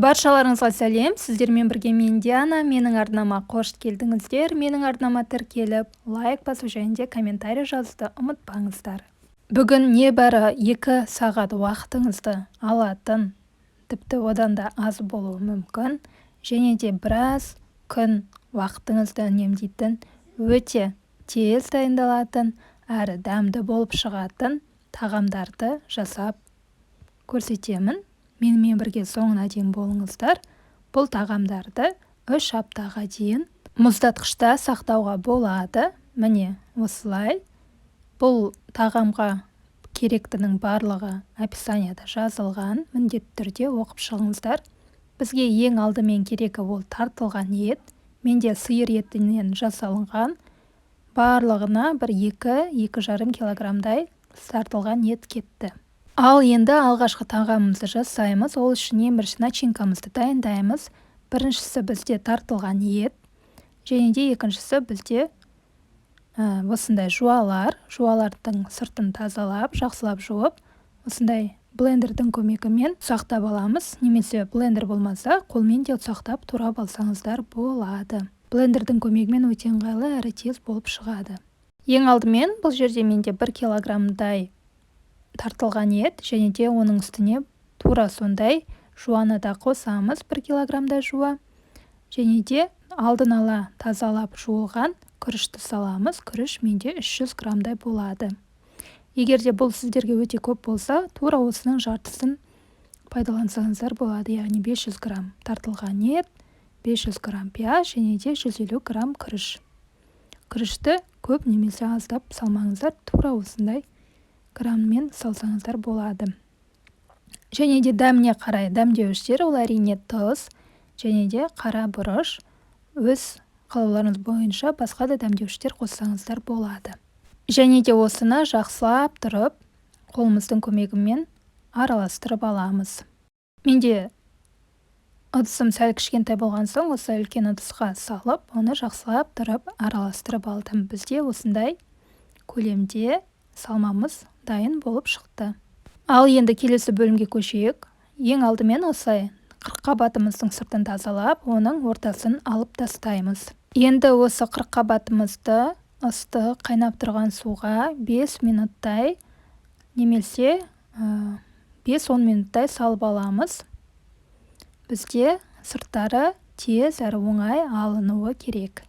Баршаларыңызға сәлем! Сіздермен бірге мен, Диана. Менің арнама қош келдіңіздер! Менің арнама тіркеліп, лайк басу және де комментарий жазуды ұмытпаңыздар. Бүгін небәрі 2 сағат уақытыңызды алатын, тіпті одан да аз болуы мүмкін, және де біраз күн уақытыңызды үнемдейтін, өте тез дайындалатын әрі дәмді болып шығатын тағамдарды жасап көрсетемін. Менімен бірге соңына дейін болыңыздар. Бұл тағамдарды 3 аптаға дейін мұздатқышта сақтауға болады. Міне, осылай. Бұл тағамға керектінің барлығы описанияда жазылған, міндетті түрде оқып шығыңыздар. Бізге ең алдымен керегі ол тартылған ет. Менде сиыр етінен жасалынған. Барлығына бір 2-2,5 килограммдай тартылған ет кетті. Ал енді алғашқы тағамымызды жасаймыз. Ол үшін ең бірінші начинкамызды дайындаймыз. Біріншісі бізде тартылған ет және де екіншісі бізде осындай жуалар. Жуалардың сыртын тазалап, жақсылап жуып, осындай блендердің көмегімен ұсақтап аламыз немесе блендер болмаса, қолмен де ұсақтап, турап алсаңыздар болады. Блендердің көмегімен өте ыңғайлы әрі тез болып шығады. Ең алдымен бұл жерде менде 1 килограммдай тартылған ет және де оның үстіне тура сондай жуаны да қосамыз, 1 килограммдай жуа. Және де алдын ала тазалап жуылған күрішті саламыз. Күріш менде 300 граммдай болады. Егер де бұл сіздерге өте көп болса, тура осының жартысын пайдалансаңыздар болады, яғни 500 грамм тартылған ет, 500 грамм пияз және де 150 грамм күріш. Күрішті көп немесе аздап салмаңыздар, тура осындай грамммен салсаңыздар болады. Және де дәміне қарай дәмдеуіштер, ол, әрине, тұз және де қара бұрыш. Өз қалауларыңыз бойынша басқа да дәмдеуіштер қоссаңыздар болады. Және де осыны жақсылап тұрып, қолымыздың көмегімен араластырып аламыз. Менде ыдысым сәл кішкентай болған соң, осы үлкен ыдысқа салып, оны жақсылап тұрып араластырып алдым. Бізде осындай көлемде салмамыз дайын болып шықты. Ал енді келесі бөлімге көшейік. Ең алдымен осылай қырыққабатымыздың сыртын тазалап, оның ортасын алып тастаймыз. Енді осы қырыққабатымызды ыстық қайнап тұрған суға 5 минуттай немесе 5-10 минуттай салып аламыз. Бізде сырттары тез әрі оңай алынуы керек.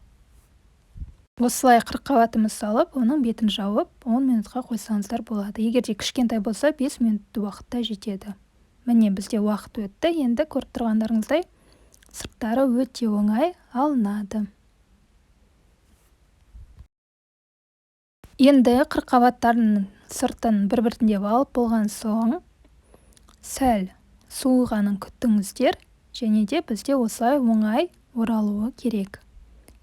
Осылай қырыққабатымыз салып, оның бетін жауып, 10 минутқа қойсаңыздар болады. Егер де кішкентай болса, 5 минут уақытта жетеді. Міне, бізде уақыт өтті. Енді көріп тұрғандарыңыздай, сырттары өте оңай алынады. Енді қырыққабаттардың сыртын бір біртіндеп алып болған соң, сәл суығанын күтіңіздер. Және де бізде осылай оңай оралуы керек.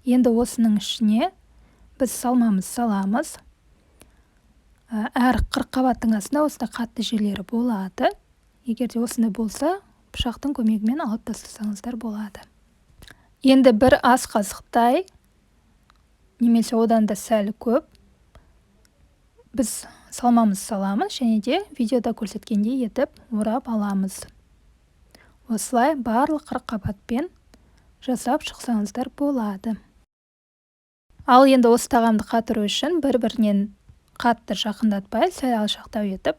Енді осының ішіне біз салмамыз саламыз. Әр қырыққабаттың астында осындай қатты жерлері болады. Егер де осындай болса, пышақтың көмегімен алып тастасаңыздар болады. Енді бір ас қасықтай немесе одан да сәл көп біз салмамыз саламыз және де видеода көрсеткендей етіп орап аламыз. Осылай барлық қырыққабатпен жасап шықсаңыздар болады. Ал енді осы тағамды қатыру үшін бір бірінен қатты жақындатпай, сәл алшақтау етіп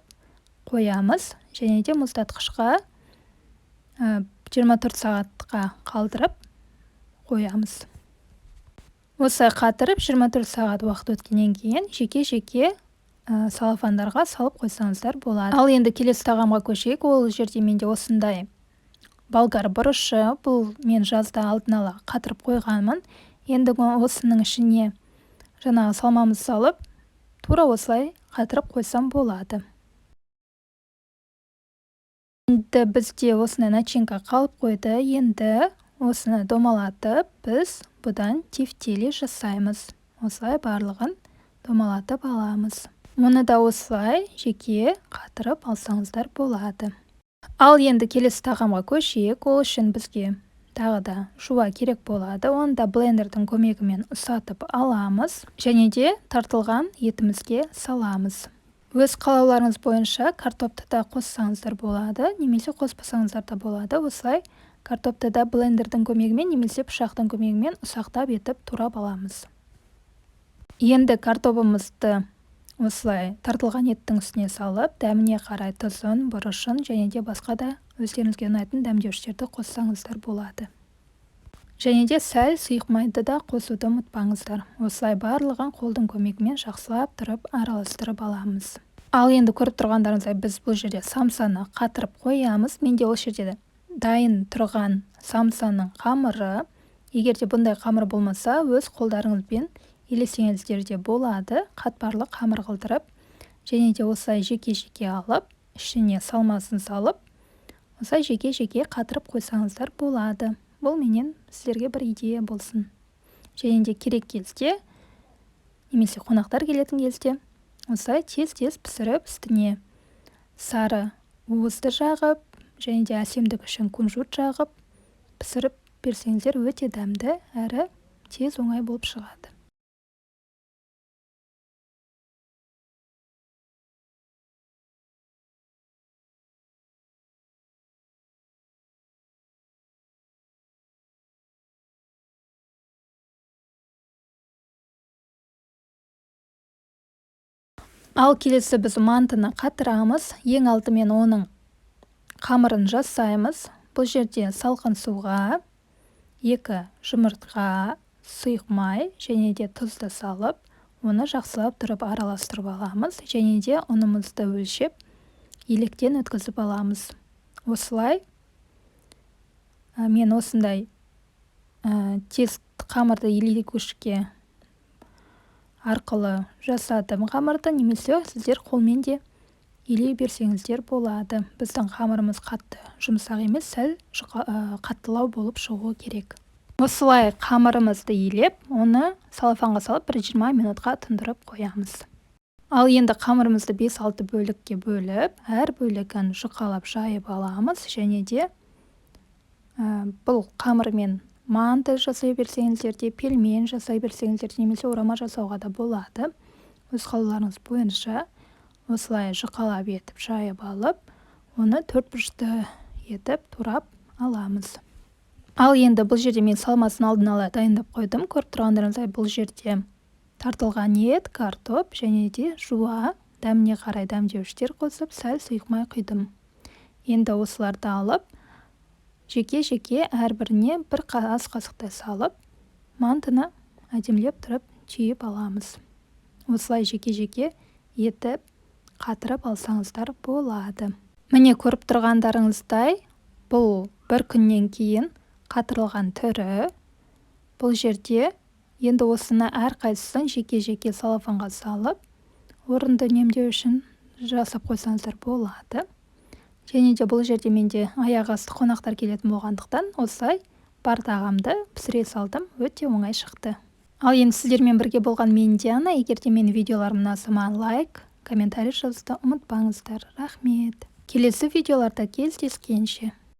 қоямыз және де мұздатқышқа 24 сағатқа қалдырып қоямыз. Осылай қатырып, 24 сағат уақыт өткеннен кейін жеке-жеке целлофандарға салып қойсаңыздар болады. Ал енді келесі тағамға көшейік. Ол жерде менде осындай болгар бұрышы. Бұл мен жазда алдын ала қатырып қойғанмын. Енді осының ішіне жаңағы салмамызды салып, тура осылай қатырып қойсам болады. Енді бізде осындай начинка қалып қойды. Енді осыны домалатып, біз бұдан тефтели жасаймыз. Осылай барлығын домалатып аламыз. Оны да осылай жеке қатырып алсаңыздар болады. Ал енді келесі тағамға көшейік. Ол үшін бізге тағы да жуа керек болады. Оны да блендердің көмегімен ұсатып аламыз және де тартылған етімізге саламыз. Өз қалауларыңыз бойынша картопты да қоссаңыздар болады немесе қоспасаңыздар да болады. Осылай Картопты да блендердің көмегімен немесе пышақтың көмегімен ұсақтап етіп турап аламыз. Енді картобымызды осылай тартылған еттің үстіне салып, дәміне қарай тұзын, бұрышын және де басқа да өздеріңізге ұнайтын дәмдеуіштерді қоссаңыздар болады. Және де сәл сұйық майды да қосуды ұмытпаңыздар. Осылай барлығын қолдың көмегімен жақсылап тұрып араластырып аламыз. Ал енді көріп тұрғандарыңыздай, біз бұл жерде самсаны қатырып қоямыз. Менде ол жерде дайын тұрған самсаның қамыры. Егер де бұндай қамыр болмаса, өз қолдарыңызбен елесеңіздер де болады. Қатпарлы қамыр қылдырып, және де осылай жеке-жеке алып, ішіне салмасын салып, осылай жеке-жеке қатырып қойсаңыздар болады. Бұл менен сіздерге бір идея болсын. Және де керек кезде, немесе қонақтар келетін кезде, осылай тез-тез пісіріп, үстіне сары уызды жағып, және де әсемдік үшін кунжут жағып, пісіріп берсеңіздер өте дәмді әрі тез оңай болып шығады. Ал келесі біз мантыны қатырамыз. Ең алдымен оның қамырын жасаймыз. Бұл жерде салқын суға 2 жұмыртқа, сұйық май және де тұзды салып, оны жақсылап тұрып араластырып аламыз. Және де ұнымызды өлшеп, електен өткізіп аламыз. Осылай мен осындай тез қамырды елегішке арқылы жасадым қамырды, немесе сіздер қолмен де елей берсеңіздер болады. Біздің қамырымыз қатты жұмсақ емес, сәл қаттылау болып шығуы керек. Осылай қамырымызды елеп, оны салафанға салып бір 20 минутқа тұндырып қоямыз. Ал енді қамырымызды 5-6 бөлікке бөліп, әр бөлігін жұқалап жайып аламыз. Және де бұл қамырмен манты жасай берсеңіздер де, пельмен жасай берсеңіздер де, немесе орама жасауға да болады. Өз қалауларыңыз бойынша осылай жұқалап етіп жайып алып, оны төрт бұрышты етіп турап аламыз. Ал енді бұл жерде мен салмасын алдын ала дайындап қойдым. Көріп тұрғандарыңыздай, бұл жерде тартылған ет, картоп және де жуа, дәміне қарай дәмдеуіштер қосып, сәл сұйық май құйдым. Енді осыларды алып, жеке-жеке әрбіріне бір ас қасықтай салып, мантыны әдемілеп тұрып түйіп аламыз. Осылай жеке-жеке етіп қатырып алсаңыздар болады. Міне көріп тұрғандарыңыздай, бұл бір күннен кейін қатырылған түрі. Бұл жерде енді осыны әрқайсысын жеке-жеке салафанға салып, орынды үнемдеу үшін жасап қойсаңыздар болады. Және де бұл жерде менде аяқ асты қонақтар келетін болғандықтан, осылай бар тағамды пісіре салдым, өте оңай шықты. Ал енді сіздермен бірге болған мен Диана. Егер де менің видеоларым ұнаса, маған лайк, комментарий жазуды ұмытпаңыздар. Рахмет. Келесі видеоларда кездескенше.